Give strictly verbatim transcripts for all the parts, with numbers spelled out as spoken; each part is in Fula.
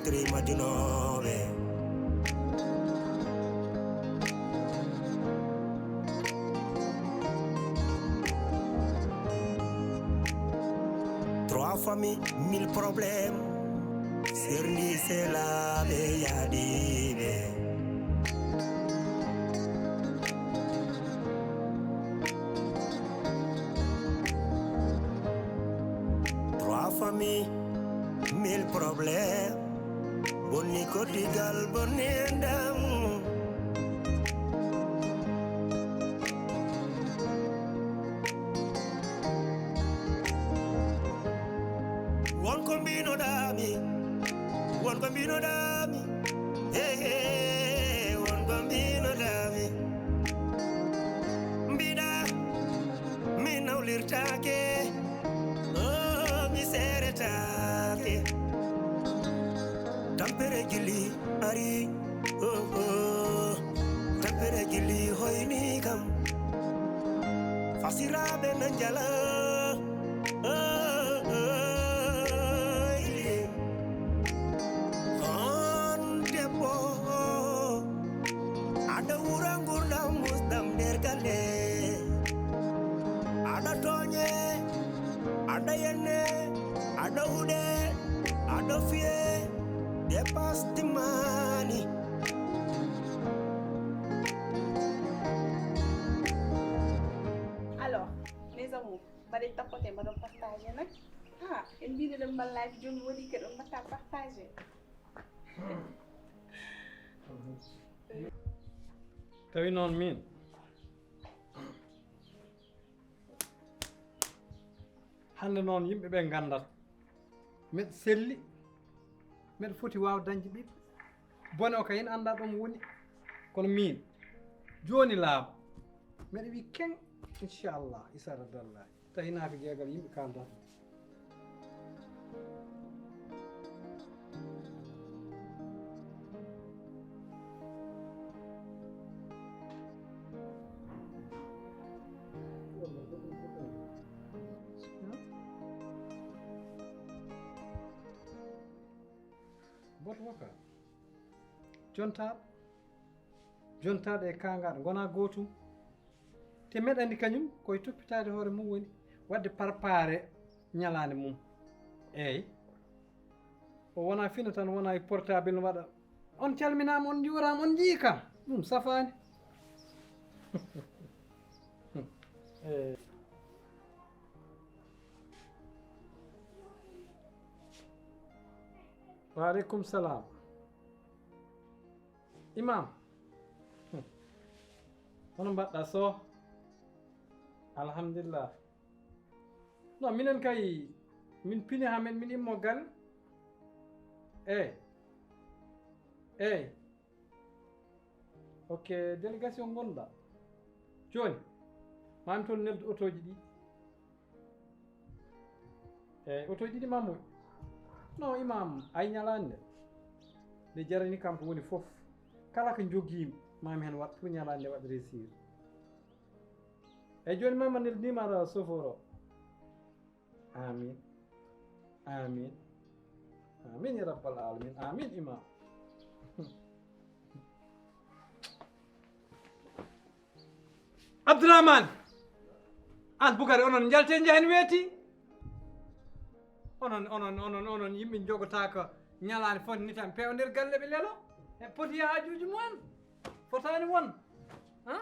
Tri majunooɓe. Trois familles, mille problèmes. Serndi selaaɓe yaadiiɓe. Trois familles, mille problèmes. Bonni koddigal, bonni enɗam. Won ko mbinoɗaami, won ko mbinoɗaami. Hey, hey, won ko mbinoɗaami. Mbiɗa mi nawlirtaake, oh, mi seeretaake. Tampere jilli ari, oh, oh. Tampere jilli hoyni kam. Fasiraaɓe na njala, oh, oh, oh. On debbo, aɗa wura ngurdam musɗam nder galle. Aɗa tooñe, aɗa yenne, aɗa huɗe, aɗa fiye, dépasse timmaani. Alors, mes amours, mbaɗen tapoter, mbaɗon partager nag. Ah, en mbiɗo ɗum mbaɗa live, jooni woni kadi on mbaɗta partager. Tawi noon min, hannde noon yimɓe ɓe nganndat meɗe selli, meɗe foti waaw dañde ɓiɓɓe. Bone o kay en annda ɗo mo woni. Kono min, jooni laaɓa, meɗe wi keng, inchallah, isara dallahi. Tawi naaka geegal yimɓe kaaldat. Boto waka. Jontaaɗo, jontaaɗo e kaangaaɗo ngonaa gootum. Te meɗa anndi kañum ko e toppitaade hoore mum woni, waɗde parpaare ñalaande mum. Eey. O wonaa fina tan, wonaa e portable no waɗa. On calminaama, on njuuraama, on njii kam. Ɗum safaani. Eey. Wa aleykum salam. Imam. Hmm. Hono mbaɗɗa so? Alhamdulillah. Non, minen kay, min pini haa men, min immo galle. Eey. Eey. Ok, délégation ngonɗa. Jooni, ma mi toon neldu otooji ɗi. Eey, otooji ɗiɗi ma moƴƴi. Non, imam, ay ñalaande. Nde jarani kam ko woni fof. Kala ko njogiimi, ma mi heen waɗ pour ñalaande nde waɗa réussir. Eey, jooni ma ma nel numéro chauffeur o. Amin. Amin. Amin ya rabbal alamin. Amin, imam. Abdourahmane! Aan Bukari, onon njalte njahen weeti. Onon, onon, onon, onon yimɓe njogotaako ñalaande fof ni tan peewa nder galle ɓe lelo. E poti haajuuji mumen. Fotaani won. Ha?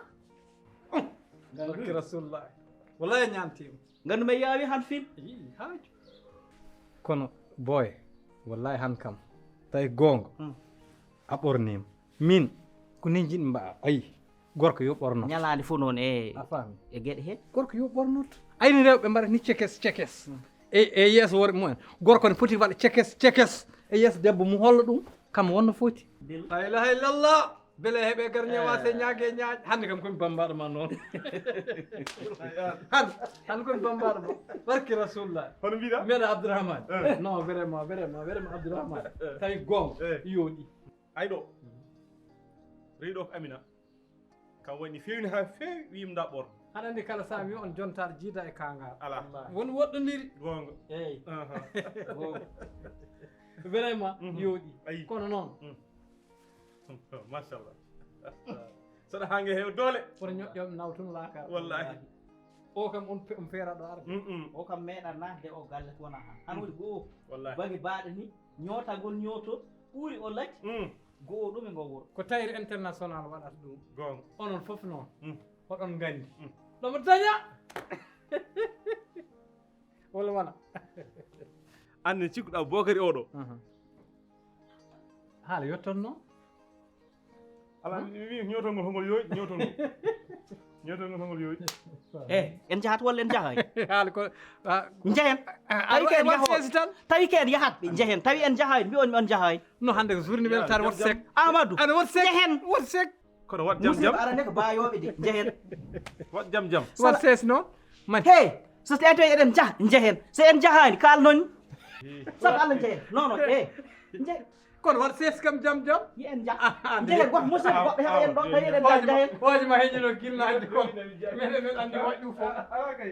Barke Rasulullah. Wallahi ñaantiima. Nganndu mi yaawi han film. Ii, haaju. Kono boy, wallahi han kam. Tawi goonga. Hmm. A ɓorniima. Min, ko ni njiɗmi mbaɗa. Ayi, gorko yo ɓorno. Ñalaande fof noon e, a faami, e geɗe hee. Gorko yo ɓornoto. Ayni rewɓe mbaɗa ni cekes, cekes. Hmm. E, e yeeso worɓe mumen. Gorko ne foti waɗa cekes, cekes. E yeeso debbo mum holla ɗum. Kam wonno foti. La ilaha illallah. Bele heɓe gar ñawa se ñaage ñaaƴ. Hannde kam komi bambaɗo ma noon. Hannde, hannde komi bambaɗo ma. Barke Rasulullah. Hono mbiɗa? Mbeɗa Abdourahmane. Eh. Non, vraiment, vraiment, vraiment Abdourahmane. Eh. Tawi goonga. Eh. Yooɗi. Ay ɗo. Rewi ɗo ko Amina. Kam waɗi feewni haa feewi, wiimi ndaɓɓor. Aɗa anndi kala saami on jontaar jiida e kaangaar. Alaa. Wallaahi. Won woɗɗondiri. Goonga. Eey. Aha. Goonga. Vraiment yooɗi. Kono noon. Machallah. Saɗa haa nge heewa doole. Kono ñoƴƴam nawtun laakara. Wallahi. O kam on feeraɗo arde. O kam meeɗa naatde o galle ko wona han. Han woni goo. Wallahi. Bagi baaɗe ni ñootagol ñooto ɓuri o laj. Goo ɗum e ngoo wuro. Ko tayri international waɗata ɗum. Goonga. Onon fof noon. Oɗon nganndi. Ɗomo daña. Walla wona. Anne cikkuɗa Bokari oɗo. Haala yottanno. Ala mi wi ñootol ngol hongol yooɗi ñootol ngol. Ñootol ngol hongol yooɗi. E en jahat walla en jahay? Haala ko njehen. Tawi ko en yahat tawi ko en yahat ɓe njehen tawi en jahay mbi on on jahay. No hannde ko journée weltare wot sek. Amadou aɗa wot sek njehen. Wot sek. Kono waɗ jam jam. Musidɓe arane ko baayooɓe de njehen. Waɗ jam jam. Waɗ sees noon. Mani hey so tawii eɗen njaha njehen so en njahaani kaalnon. Sabu Allah njehen non non eh. Njehen. Kono waɗ sees kam jam jam. Yi en njah. Njehen goto musidɓe goɗɓe heɓa en ɗon tawi eɗen njah njehen. Waaji ma heñino gilnaade kon. Minen min anndi waɗ ɗum fof.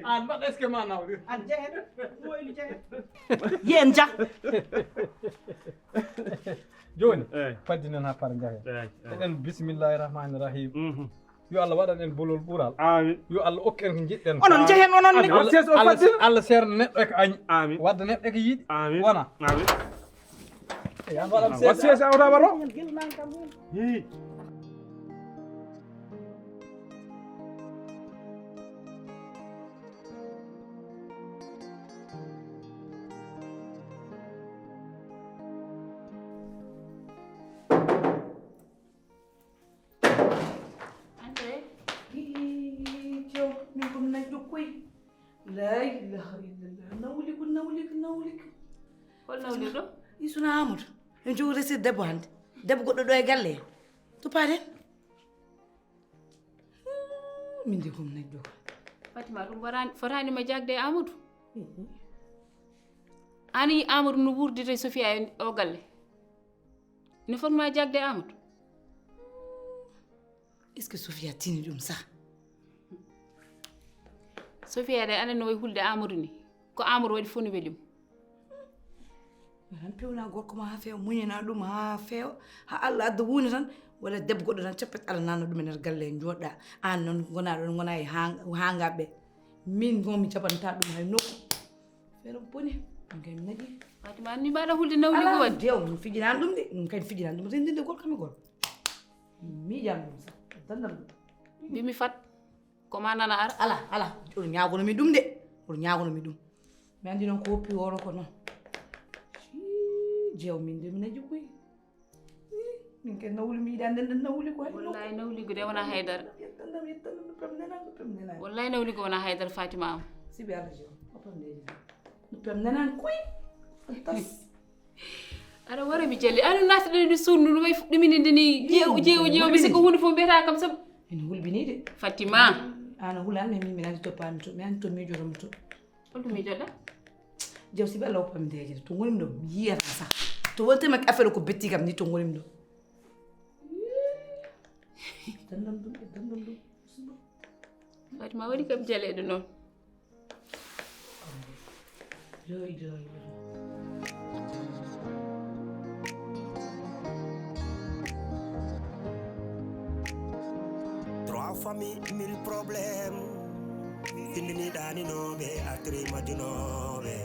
Aan mbaɗ est ce que ma nawde. Aan njehen. Ɗum wayli njehen. Yi en njah. Jooni faddi noon haa par njahen. Eɗen bisimillahi rahmani rahim. Yo Allah waɗan en bolol ɓural. Amin. Yo Allah okku en ko njiɗɗen. Onon njehen onon ne. Allah seerna neɗɗo e ko añi. Amin. Wadda neɗɗo e ko yiɗi. Amin. Wona. Amin. Yan waɗan sees a wata waɗo. Ande. Ii, Thiaw, min ko mi nañƴo koy. La ilaha illallah. Nawli ko, nawli ko, nawli ko. Hol nawli ɗo? Isuna Amadou. En jogo resir debbo hannde. Debbo goɗɗo ɗo e galle. To paaɗen. Min de ko mi nañƴo koy. Fatima, ɗum fotaani, fotaani ma jagde e Amadou. An yi Amadou no wurdita e Sofia e o galle. Ina foti ma jagde e Amadou. Est ce que Sofia tini ɗum sah? Sofia de aɗa no wayi hulde Amadou ni. Ko Amadou waɗi fof no weli mo. Tan pewna gorko ma haa feewa, muñana ɗum haa feewa, haa Allah adda wuuni tan, walla debbo goɗɗo tan coppet Allah nanna ɗum e nder galle, jooɗɗa. Aan noon ngona ɗon, ngona e haangaɓe. Min noon mi jaɓanta ɗum hay nokku. Feere boni, min kay mi naƴi. Fatima, anni mbaɗa hulde nawli ko waɗi? Dew, mi fijinani ɗum de, min kay mi fijinani ɗum, renndinde gol kam e gol. Mi miijaani ɗum sax, dandam ɗum. Mbimi fat, ko ma nana ara? Ala, ala, oɗo ñaagono mi ɗum de, oɗo ñaagono mi ɗum. Mi anndi noon ko woppi woro ko noon. Jeew min de mi naƴi koy. Min ken nawli mi yiɗa nden nden nawli ko hay. Wallahi nawli ko de wona haydara. Yettan dam yettan dam no pem nena no pem nena. Wallahi nawli ko wona haydara Fatima am. Sibi Allah jeew. Opan de. No pem nena koy. Tas. Aɗa wara mi jalli ano natɗo ni sundu no way fuɗɗumini nde ni jeew jeew jeew mi sikko hunde fof mbiyata kam sab. Ene hulbini de. Fatima. Ana hulan mi mi nani to pami to mi an to mi jorom to. Holto miijoɗa? Jaw si ɓe law pamdeeje to ngonmi ɗo mi yiyata sah to wonte makki affaire ko betti kam ni to ngonmi ɗo dandam ɗum e dandam ɗum. Fatima waɗi kam jaleɗo noon. Joy joy. Trois familles, mille problèmes. Findini ɗaninooɓe, artiri majjunooɓe.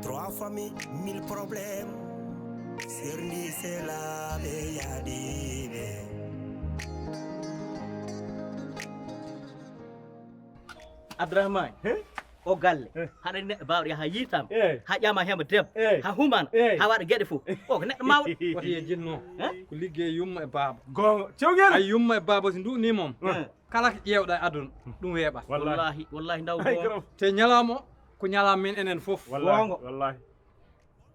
Trois familles, mille problèmes. Serndi selaaɓe yaadiiɓe. Abdourahmane, o galle haɗa neɗɗo bawɗo yaha yiitam ha ƴama hema debbo ha humana ha waɗa gueɗe fof. O ko neɗɗo mawɗo. Wata ye jinno. Ko liggey yumma e baaba. Gonga cewgel. Ay yumma e baaba si nduɗni mom kala ko ƴewɗa e aduna ɗum weeɓat. Wallahi wallahi ndaw. Te ñalawma o ko ñalawma min enen fof. Wallahi.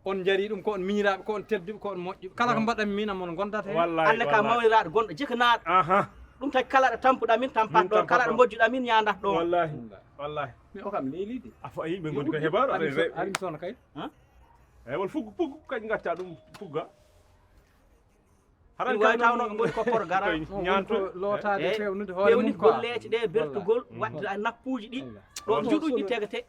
On njarii ɗum ko on miñiraaɓe, ko on tedduɓe, ko on moƴƴuɓe. Kala ko mbaɗanmi miin e mon ngondata heen. Wallaahi. Aan ne ka mawniraaɗo gonɗo jekanaɗo. Aha. Ɗum tagi kala ɗo tampuɗaa min tampata ɗoon, kala ɗo mbojjuɗaa min ñaandata ɗoon. Wallaahi. Wallaahi. Mais o kam neeliiɗi. A fo a yii ɓe ngoni ko heɓaaro. Ari mi sona kay. Eyi won fuggu puggu kadi ngacca ɗum pugga. Haɗa ina waawi tawnoo ɓe ngoni ko por gara. Ñaantu. Lootaade. Eyi, fewnude hoore mum quoi. Golleeje ɗe bertugol, waɗde nappuuji ɗi. Ɗo juɗuji ɗi tegete.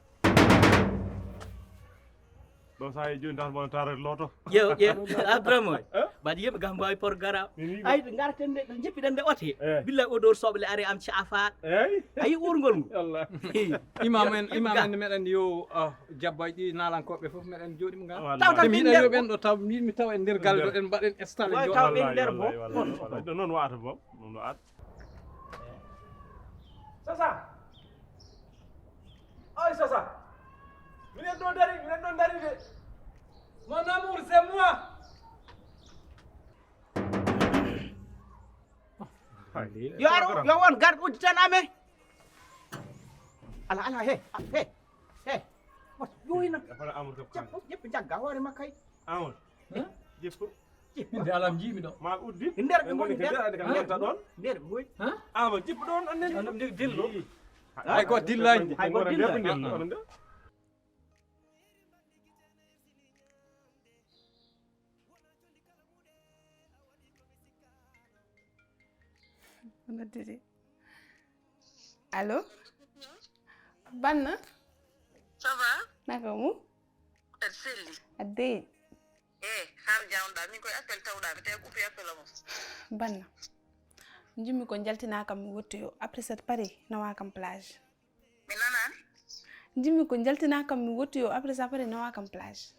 Ɗo sa e jooni tan wona tarata looto. Ƴeew, ƴeew. Abdourahmane. Mbaɗi yimɓe gam mbawi por gara. Ay, garaten nde, nde jippiɗen nde ote. Billa odeur soble ari am caafa. Ayi urgol ngu. Imam en, imam en meɗen yo, ah, jabbaji ɗi nalankoɓe fof meɗen jooɗi mo ngal. Taw tan ɓiɗɗen nder ɓen ɗo taw mbiɗmi taw e nder galle ɗo ɗen mbaɗen installé. Wawi taw ɓiɗɗen nder bo. Ɗo noon wata boom, noon wata. Sasa. Ay, Sasa. Minen ɗo dari, minen ɗo dari de. Mon amour, c'est moi. Yo aro, yo won garde udditan amen. Ala, ala, he, he, he. Mos, yoyna. Jeppo, jeppo jagga hoore makko kay. Amadou. Jeppo. Min de alam jiimi ɗo. Ma uddi. Nder ɓe ngoni nder. Nder ɓe ngoni. Amadou jippo ɗon annden. Alam ndir dillo. Hay ko dillaji. Hay ko dillaji. Noddude. Allo? Banna? Ça va? Naka mu? Aɗa selli? Aɗa deeƴi? Eh, haal jawɗa. Min koye appel tawɗa mi, tawi ko uppi appel omo. Banna. Jimmi ko jaltinaa kam mi wottoyo. Après ça pari nawa kam plage. Mi nanaani. Jimmi ko jaltinaa kam mi wottoyo. Après ça pari nawa kam plage.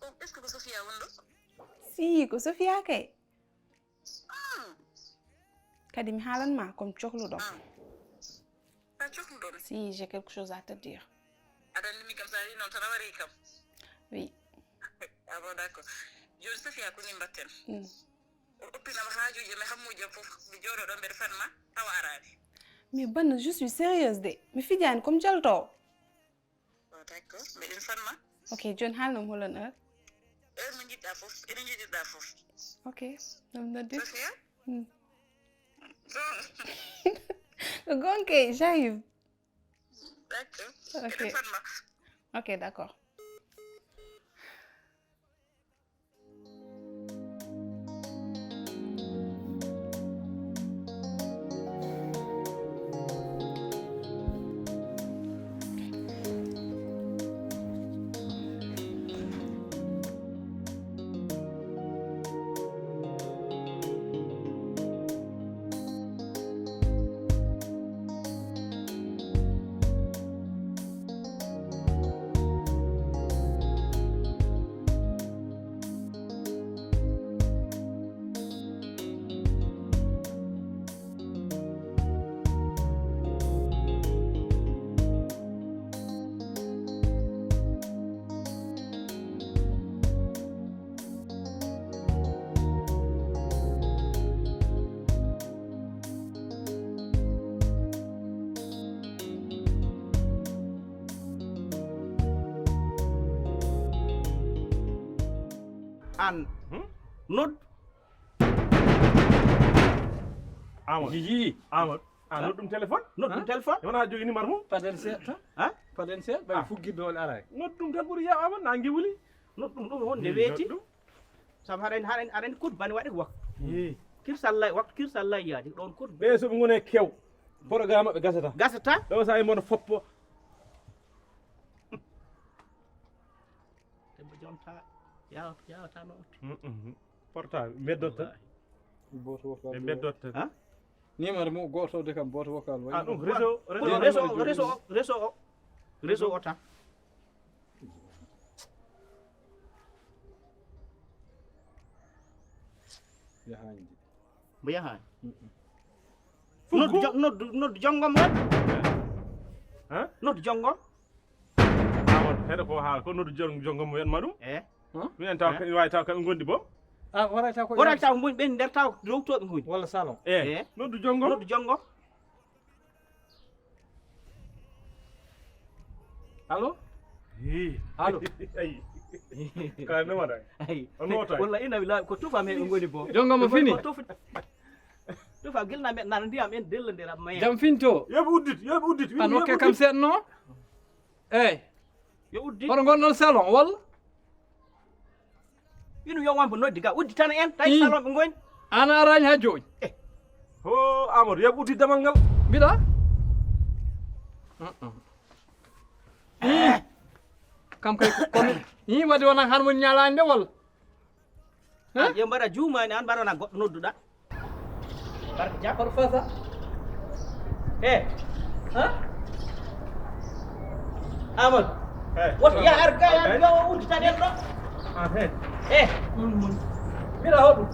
Ko, est-ce que ko Sofia woni ɗo? Si, ko Sofia kay. Kadi mi haalan ma comme cohluɗo. A cohluɗo? Si, j'ai quelque chose à te dire. Aɗa anndi min kam, so a wi noon tan a warii kam. Oui. Ah bon, d'accord. Jooni Sofia ko ni mbatten? Mm. O oppinama haajuuji am e hammuuji am fof. Mi jooɗo ɗo mbeɗa fanma, tawa araani. Mais Banna, je suis sérieuse de. Mi fijaani comme jaltoowo. Oh, d'accord. Mbeɗen fanma. Ok, jooni haalnam holon heure? Heure mo njiɗɗa fof, ene njiɗirɗa fof. Ok, ɗum nodde. Sofia? Hmm. Bon. Ko gonga kay, j'arrive. D'accord. Ok. Mbeɗen fanma. Ok, d'accord. Aan. Hmm? Noddu. Amadou. Jiji. Amadou. A noddu ɗum téléphone? Noddu ɗum téléphone. E wona jogi numéro mum? Paden seeɗa tan. Ha? Paden seeɗa, ɓay fuggirde ole aray. Noddu ɗum tan ɓuri yaw Amadou, na ngiwli. Noddu ɗum, ɗum honde weeti? Sabu haɗen, haɗen, haɗen kut bani waɗi waktu. Kirsalla, waktu kirsalla yaadi ɗon kut. Ɓe so ɓe ngone kew. Programme maɓɓe gasata. Gasata? Ɗo sa e mon foppo. Debbo jonta, yaw-, yawata no otti. Mm, mm. Portable, mbeddot tan. Wallaahi. Boto vocal. Ɓe mbeddot tan. Ha? Numéro mum gooto de kam, boto vocal waɗi. Ah, ɗum réseau, réseau, réseau, réseau, réseau o. Réseau o tan. Yahaani de. Mbo yahaani? Mm, mm. Noddu jo-, noddu, noddu jonngo mo. Ha? Noddu jonngo. Awa, heɗo ko haala, ko noddu jon-, jonngo mo wiyatma ɗum? Eh. Minen taw, eh, ka-, waawi taw kaɓe ngondi boom. Ah, waray taw ko waray taw ngoni ɓen nder taw rewtooɓe ngoni. Walla salon. Eh. Eh. Noddu jonngo. Noddu jonngo. Allo? Hi. Allo? Ayi. Kala no waɗa? Ayi. On wota. Walla ina wi laaɓi ko tufa me ɓe ngoni bo. Jonngo mo fini? Ko tufa. Tufa gilna me nana ndiyam en della nder am. Jam finto. Yoɓe uddit, yoɓe uddit. An okke kam seeɗno? Eyi. Yo uddi. Hoto ngon ɗon salon, walla? Inu yo wonbo noddi ga, uddi tan en, tawi salon ɓe ngoni. An a araani haa jooni. Eh. Ho, Amadou, yoɓ uddi damal ngal. Mbiɗa? Ii. Kam kay ko mi. Ii, waɗi wona han woni ñalaande walla? Hah? Yo mbaɗa juumaani an mbaɗana goɗɗo nodduɗa. Barka jam. Hoto fasa. Eh. Hah? Amadou. Eh. Woto ya ar ga ya yo udditaɗen ɗo. Ah, eh. Eh. Mun, mun. Mbiɗa hoɗum.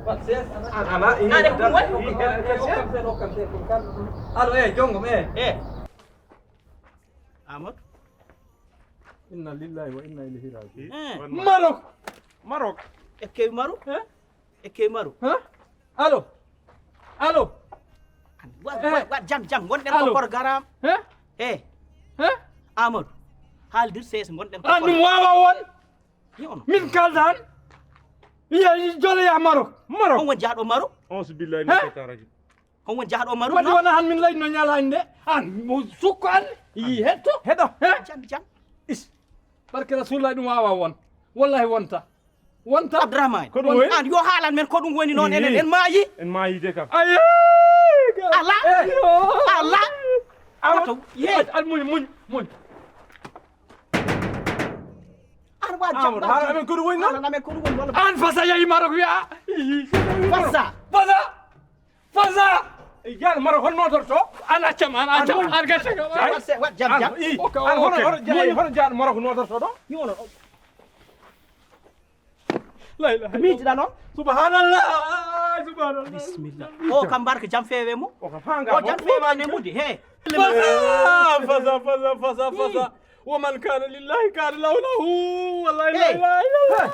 Wat ses. Ala, ala, ii, ade, ɗum waɗi? Ii, okkam sen, okkam sen, okkam sen. Alo, eh, jongom, eh. Eh. Amadou. Inna lillahi wa inna ilayhi raji'un. Eh. Maroc. Maroc. Ekke Maroc? Eh? Ekke Maroc? Hah? Allo? Allo? Wa, wa, wa, jam, jam. Ngonɗen ko programme. Hah? Eh. Hah? Amadou. Haaldir seeɗa, ngonɗen ko programme. An ɗum wawa won? Yo no. Min kaldan. Iya, jole ya Maroc. Maroc. On won jaaɗo Maroc? Auzu billahi min shaitan rajim. Hon won jahɗo Maroc? Waɗi wona han min layno ñalaande. An mo sukko an. Yi hetto. Heɗo. He? Jam, jam. Is. Barke Rasulullah ɗum wawa won. Wallahi wonta. Wonta. Abdourahmane. Ko ɗum woni? An yo haalan men ko ɗum woni noon enen en maayi. En maayi de kam. Ayi. Ala. Ala. Awa. Ye. An muñ, muñ, muñ. An wa jam. Amadou, haala amen ko ɗum woni noon? Haala amen ko ɗum woni noon. An fasa yayi Maroc wiya. Fasa. Fasa. Fasa! Jaan Maroc hol notorto? An accam, an accam, an gacce kam. Wat jam jam. An hono hono jaan hono jaan Maroc notorto ɗo? Ni wono. La ilaha. Miji dano. Subhanallah. Subhanallah. Bismillah. O kam barka jam fewe mo. O kam hanga. O jam fewe ne mudi he. Fasa, fasa, fasa, fasa, fasa. ومن كان لله كان له له. والله لا إله إلا الله.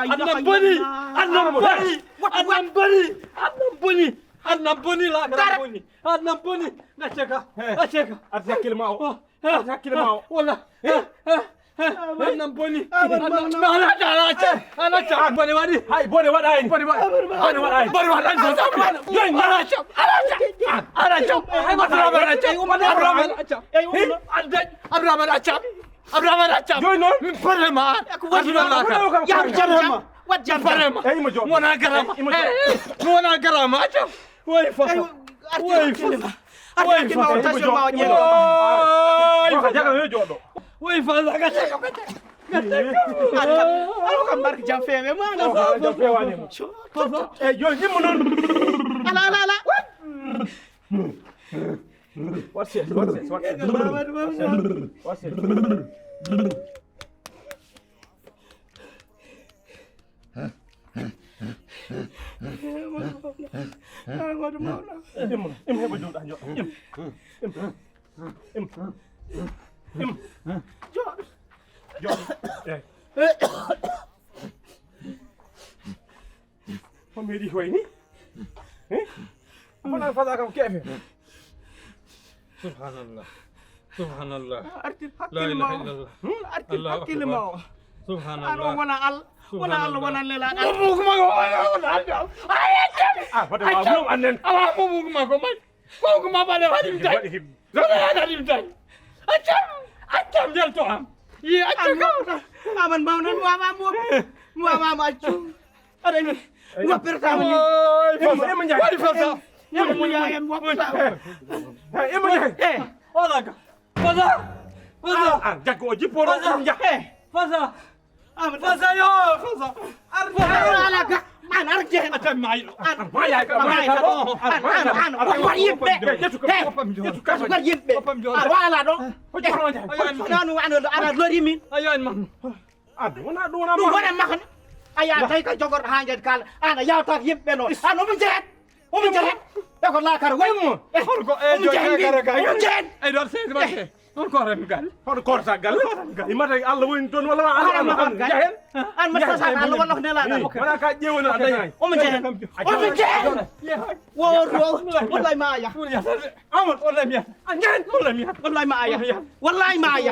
Annan boni. Annan boni. Annan boni. Annan boni. Annan boni la gara boni. Annan boni. Ngaceka. Ngaceka. Arti hakkille ma o. Arti hakkille ma o. Wala. Annan boni. Annan boni. Bone waɗi. Hay bone waɗani. Bone waɗani. Bone waɗani. Bone waɗani. Yo ngara cam. Ara cam. Ara cam. Abdourahmane a cam. Abdourahmane a cam. Abdourahmane a cam. Abdourahmane a cam. Jooni noon. Min parle ma an. Ko waɗi noon la ka. Ya jarama. Wat jam parle ma. Eyi mo joɗo. Wona garama. Wona garama a cam. Woy fasa. Woy fasa. Woy fasa. Woy fasa. Woy fasa. Gacce ko gacce. Aɗa kam barka jam fewe ma. Jam fewanimo. Eyi joni immo noon. Ala ala ala. Watch it, watch it, watch it. Watch it. Immo, immo heɓa jomɗa joɗa. Im. Im. Im. Im. Joɗo. Joɗo. Eyi. Ko meeɗi koy ni? Eh? Fana fasa kam kefe. Subhanallah. Subhanallah. Artir hakkille ma o. Artir hakkille ma o. Subhanallah. Ano wona al. Wona al wona lela. Mo buguma ko wona al. Ah, fata wa mo anen. Awa mo buguma ko man. Ko ko ma bale wadim tay. Wala ya wadim tay. Accam. Accam yalto am. Yi accam. Aman mawnan wa ma mo. Wa ma ma accu. Aɗa ni. Wappirtaama ni. Oy fasa. Waɗi fasa. Ñammo yaayam wappirtaama. Imo ñaay. Eh. Ola ka. Fasa. Fasa. Ah, jakko o jippo ɗo. Fasa. Eh. Fasa. Fasa yo fasa. Ar ala ka. An ar jehen. Atan mayi. An mayi ka. An an an. War yimɓe. Yetu ka. Yetu ka. War yimɓe. Ar wala ɗo. Nanu ano ana lori min. Ayo en man. Addu wona ɗum wona ɗum wona mahani. A yaha tawi ka jogorɗo haa njeɗ kala an a yawtaka yimɓe noon an omo jehet. Omo jehet. E ko laakara wayi mo. Hol ko e joy gara ga omo jehet. E ɗon seydi ma he. Hol ko rem gal. Hol ko ta gal. Imata Allah woni toon wala Allah an jahen. An ma sasa Allah wala ko nela gal. Wala ka ƴewona dañay. Omo jehet. Omo jehet. Wo wo wallahi ma aya. Amadou, wallahi mi yahat. A njahen? Wallahi mi yahat. Wallahi ma aya. Wallahi ma aya.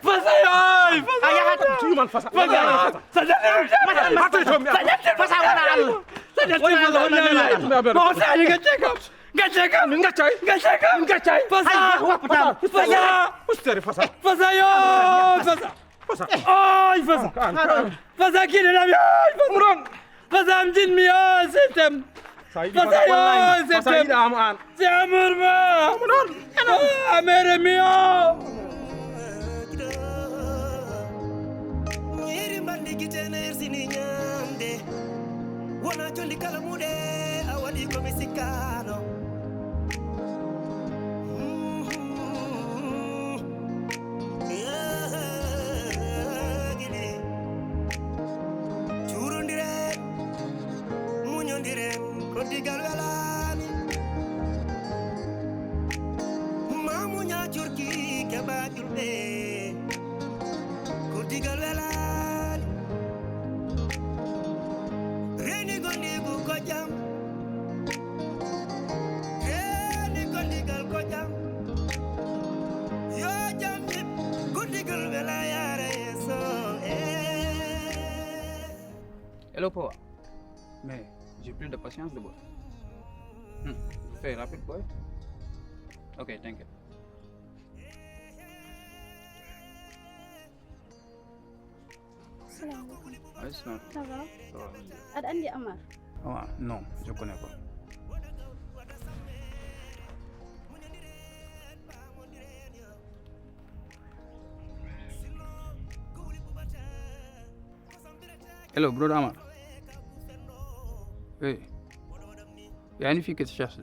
Fasa yoy, fasa. A yahat. Tuuman fasa. Fasa. Sa jatti. Fasa wona Allah. Sa jatti Allah wona Allah. No sani gacce kam. Gacce kam. Gaccay. Gacce kam. Gaccay. Fasa. Ay, wapata. Fasa. Ustere fasa. Fasa yo, fasa. Fasa. Ay, fasa. Fasa kide na mi. Ay, fasa. Umron. Fasam jin mi o septem. Sa yiɗi Fasa fasam yo wallahi. Fasa septem. Yiɗa am an. C'est amour ma. Amour. Oh, amere mi o. Ñiiri mbanndi gite nersini ñaamde. Wona jolli kala muɗe a waɗi ko mi sikkaano. Cuurondiren, muñondiren, ko digal welaani. Ma muña curki keɓa ƴulɓe, ko digal welaani. Reeni gondigu ko jam. Reeni gondigal ko jam. Yo jam yib, gondigal wela yaara yeeso. Eh. Hello, Power. Mais j'ai plus de patience, le boy. Hmm. Fais rapide, boy. Ok, thank you. Salam alaikum. Waalaikum salam. Ça va? Ça va, alhamdulillah. Aɗa anndi Amar? Amar, non, je connais pas. Hello, brother Amar. Hey. Il y a une fille qui te cherche.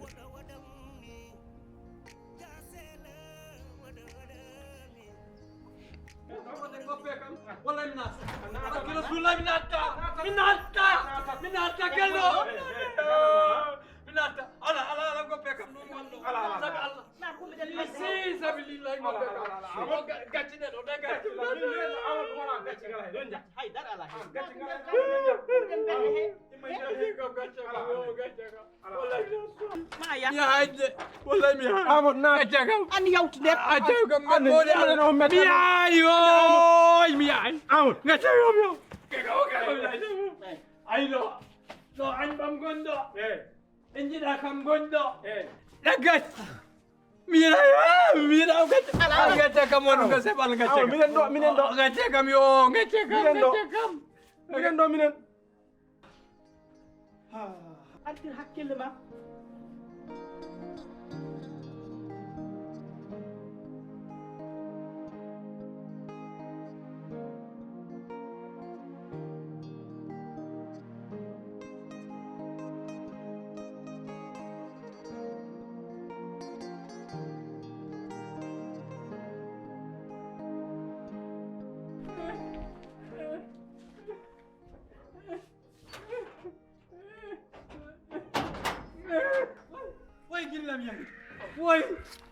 Wallahi mi natta. Barke Rasulullah mi natta. Mi natta. Mi natta gello. Mi natta. Ala, ala, ala, goppe kam ɗum wonno. Ala, ala. Sabi Allah. Fi sabilillahi goppe kam. Ala, ala, ala, ala. O ga-, gacci neɗɗo, ɗe gacci. Min, min, Amadou wona gacci kala. Ɗon jatti. Hay dara ala. Gacci kala. Gacci kam, gacci kam, yo, gacci kam. Wallahi mi yahay de. Wallahi mi yahay. Amadou na. Gacce kam. An yawtu nder. Gacce kam. An mi yahay. Mi yahay, oy, mi yahay. Amadou. Gacce kam yo. Gacce kam, gacce kam. Ay, ɗo. Ɗo an ɓam gonɗo. Eh. En jiɗa kam gonɗo. Eh. Ɗaggat. Mi yahay. Mi yahay gacce. Ala, ala. Gacce kam won ko sebal gacce kam. Minen ɗo, minen ɗo. Gacce kam yo, gacce kam. Minen ɗo. Gacce kam. Minen ɗo, minen. Artir hakkille ma. Way gillam yahi. Way.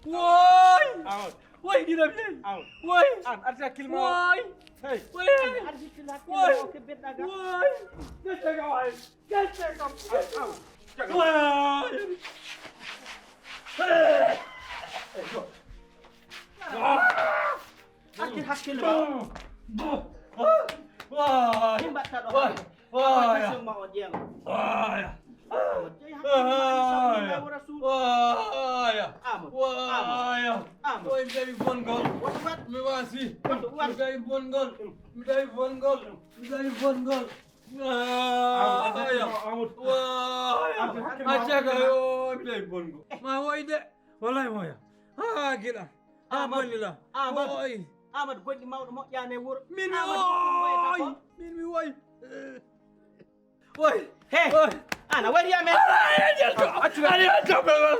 Way. Amadou. Way gillam yahi. Amadou. Way. An arti hakkille ma. Way. Hey. Way. An arti hakkille ma o ke bedda ga. Way. Gacce ga way. Gacce ga. Amadou. Way. Hey. Hey, go. Artir hakkille ma. Way. Min mbaɗta ɗo. Way. Way. Way, ma o jeeŋo. Way. Amadou, jeyi hakkille ma, Way. Sabu Laawo Rasul. Way. Amadou. Way. Amadou. Amadou. Way, mi tawi bongol. What, what? Mi wasi. What, what? Mi tawi bongol. Mi tawi bongol. Mi tawi bongol. Amadou, Way. Amadou. Way. Amadou, hakkille ma. Acca ka yo, mi tawi bongol. Ma woy de. Wallahi moya. Ha, gila. Amadou. Amadou. Amadou. Oy. Amadou, goɗɗi mawɗo moƴƴaani e wuro. Min mi Amadou, ɗum wayata oy. Ko? Min mi woy. Woy. He. Woy. Ana wari amen. Ala, ala, yel to. Accu. Ala, yel to.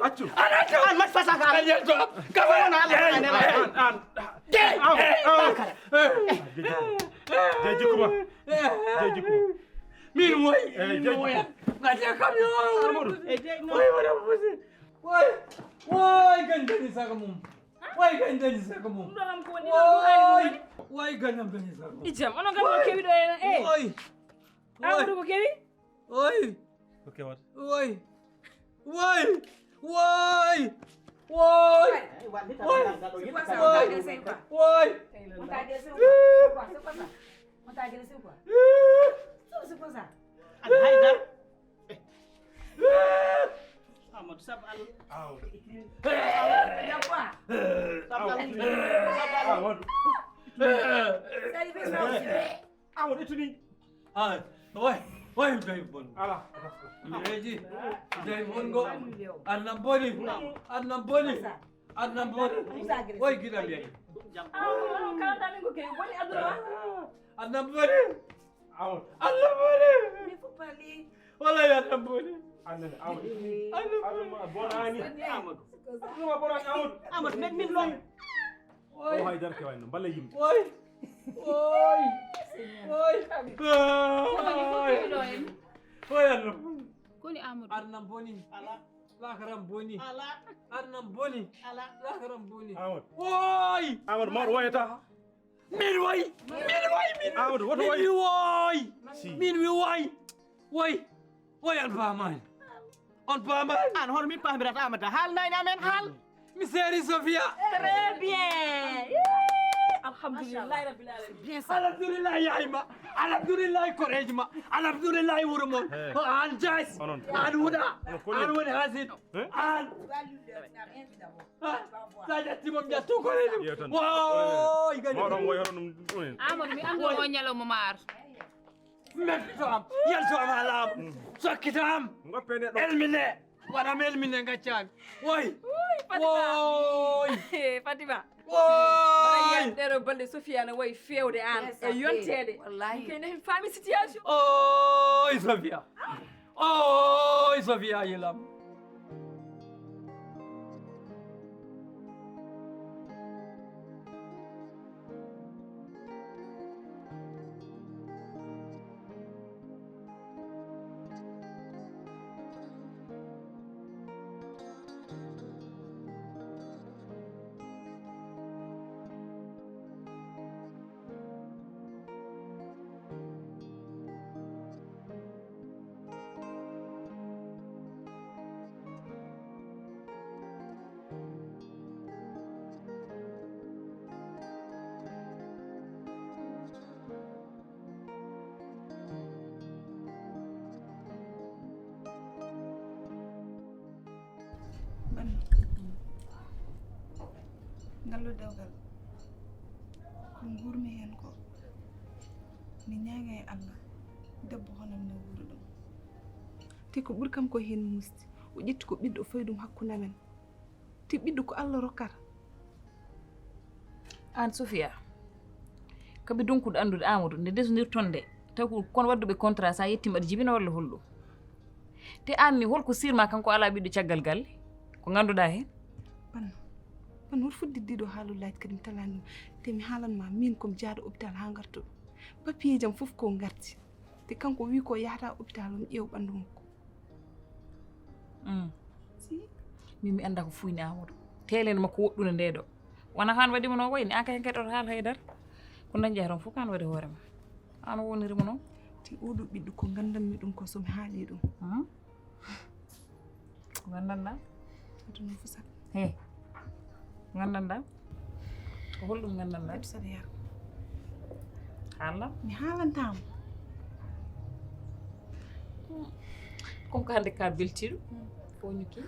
Accu. Ala, to. An mat fasa ka. Ala, yel to. Ka wona Allah, an, an, an. An, an. Jey. Aw, aw. Bakara. Jey jikku ma. Jey jikku ma. Min woy. Eh, min jey woy. Jikku. Ngati kam yo. Amadou. Eh, jey no. Woy, wala fusi. Woy, woy, gandani saga mum. Woy, gandani saga mum. Ɗum ɗo kam ko woni ɗo ɗum hari ɗum woni. Woy, gandam gandani saga mum. Ijam, onon kam ko kewi ɗo en, eh. Woy. Amadou ko kewi? Woy. Ko kewata? Woy. Woy. Woy. Woy. Woy. Woy. Woy. Amadou, sabu Allah. Aw. Sabu Allah. Amadou. Amadou, ittu ni. Ah, way. Oy, jawi bon. Ala. Reji. Jawi bon go. Annam boni. Annam boni. Annam boni. Oy, gida biya. Annam boni. Annam boni. Wala ya annam boni. Annam. Annam bonani. Amadou. Amadou, men min non. Oy. O hay darke wayno, mballa yimɓe. Oy. Oy. Oy. Oy. Oy, Alla. Koni Amadou? Arnam boni. Ala. Lakaram boni. Ala. Arnam boni. Ala. Lakaram boni. Amadou. Oy. Amadou, mawɗo woyata. Min woy. Min woy. Min. Amadou, woto woy. Min woy. Si. Min mi woy. Woy. Woy, on paamaani. On paamaani. Aan hono min paamirata Amada? Haalnaani amen haal. Mi seeri Sofia. Très bien. Alhamdulillahi rabbil alamin. Bien ça. Alhamdulillahi yaay ma. Alhamdulillahi koreeji ma. Alhamdulillahi wuro mon. He. Ko aan jaasi. Onon. Aan wuɗa. Onon koni. Aan woni haasiiɗo. He? Aan. Ah, sa ƴatti mom ƴattu koreeji. Yeetan. Wooy, gani. Mawɗo on woy hono ɗum, ɗum en. Amadou, mi anndu o ñalawma maar. Mettito am, yalto am haa laaɓa. Sokkito am. Ngoppe neɗɗo. Elmine. Waɗam elmine ngaccaami. Woy. Uy, Fatima. Woy. Fatima. Woy. Ɗeɗo balɗe Sofia ne wayi fewde aan e yonteede. Wallahi. Kay ne faami situation. Oy, Sofia. Oy, Sofia yelam. Banno, ngallu dewgal ko nguurmi heen ko, mi ñaaga e Allah debbo hono am ne wuura ɗum. Te ko ɓuri kam ko heen muusde, o ƴetti ko ɓiɗɗo o fawi ɗum hakkunde amen. Te ɓiɗɗo ko Allah rokkata. Aan Sofia, kaɓe donkude anndude Amadou nde ndesondirton nde, taw ko kon waɗduɓe contrat, sa yettima aɗa jibina walla holɗum? Te aan ni holko sirma kanko ala ɓiɗɗo caggal galle? Ko ngannduɗa heen? Banno, banno, woto fudde diɗo haalullaaji kadi mi talaani ɗum. Te mi haalan ma, min ko mi jahɗo hôpital haa ngarta ɗum. Papier jam fof ko ngarti. Te kanko wi ko yahata hôpital, o mi ƴeew ɓanndu makko. Mm. Si. Min mi annda ko fuyni Amadou. Teelende makko woɗɗunde nde ɗo. Wona haan waɗi mo no wayni, aan kay keɗoto haala haydara. Ko dañƴa toon fof ko aan waɗi hoore ma. Aan woniri mo noon. Te oɗo ɓiɗɗo ko nganndanmi ɗum ko so mi haali ɗum. Hmm? Ko nganndanɗaa? Aduna fof sat. He. Ko nganndanɗaa? Ko holɗum nganndanɗaa? Saɗa yar. Haallam. Mi haalantaa mo. Comme ko hannde ka beltiiɗo. Hmm. Ko ñukki.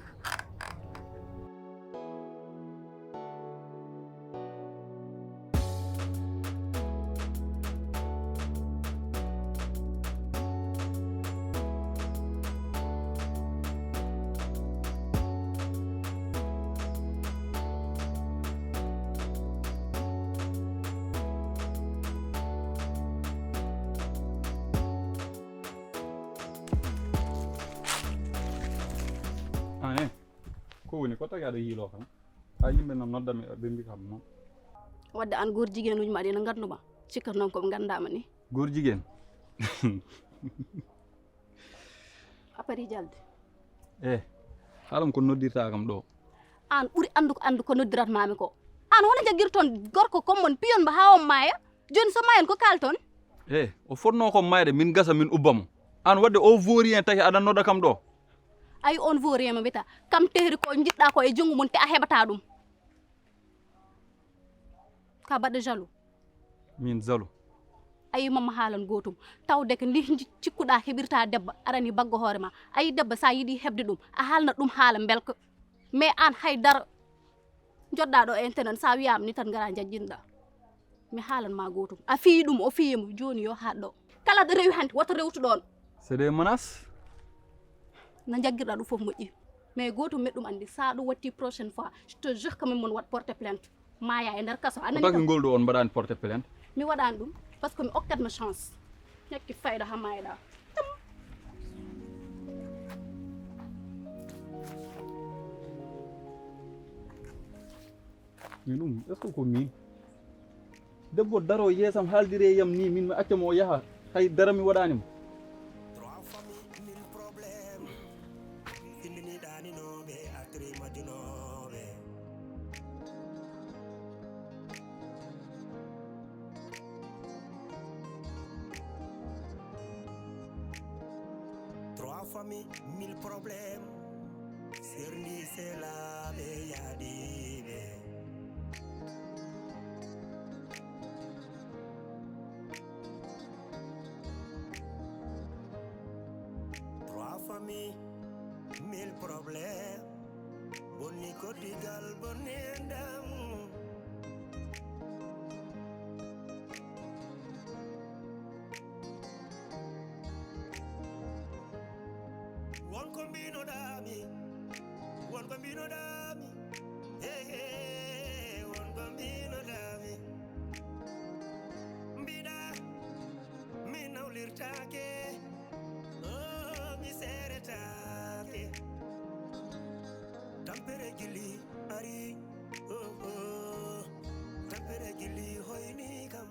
Ane, ko woni ko tagi aɗa yiiloo kam? Haa yimɓe noon nodda mi, ɓe mbi kam noon. Wadde aan goor jigeenuuji ma ɗi no nganndu ma, cikkat noon ko ɓe nganndaa ma ni. Goor jigeen? A parii jalde. Eh, haalam ko noddirtaa kam ɗo. Aan ɓuri anndu ko anndu ko noddirat maami ko. Aan hono jaggirton gorko comme mon piyon mbo haa on maaya? Jooni so maayan ko kaalton? Eh, o fotnoo ko maayde min gasa min ubba mo. Aan wadde o vaurien taki aɗa nodda kam ɗo. Ayi on vaurien mo mbiyata kam tehri ko njiɗɗa ko e junngo mum te a heɓata ɗum. Ka baɗɗo jaloux. Min jaloux. Ayi mamma haalan gootum. Tawde ko ndi nji-, cikkuɗa heɓirta debbo arani baggo hoore ma. Ayi debbo sa yiɗi heɓde ɗum a haalna ɗum haala mbelka. Mais aan hay dara. Njoɗɗa ɗo e internet sa wiyama ni tan ngara jajjinɗa. Mi haalan ma gootum. A fiyi ɗum o fiyi mo jooni yo haɗ ɗo. Kala ɗo rewi hannde woto rewtu ɗoon. C'est des menaces. No jaggirɗa ɗum fof moƴƴi, mais gooto meɗɗum anndi, so a ɗum watti prochaine fois, je te jure que min mon waɗ porte plainte, maaya e nder kaso. A Ko nani taki kam? Ngol ɗo on mbaɗani porte plainte? Mi waɗani ɗum parce que mi okkatma chance. Ñakki fayda ha mayɗa. Min ɗum est-ce que ko min? Debbo daro yeesam haaldire yam ni, min mi acca mo o yaha, hay dara mi waɗanimo. Trois familles, mille problèmes. Findini ɗaninoɓe, atri majunooɓe. Trois familles, mille problèmes. Serndi selaɓe yaadiɓe. Trois familles, mille problèmes. Bonni koddigal, bonni endam. Wonko mbinoɗami, wonko mbinoɗami, hey, hey, wonko mbinoɗami. Mbiɗa mi nawlirtake, oh, mi seretake. Tampere jilli ari, oh, oh. Tampere jilli hoyni kam.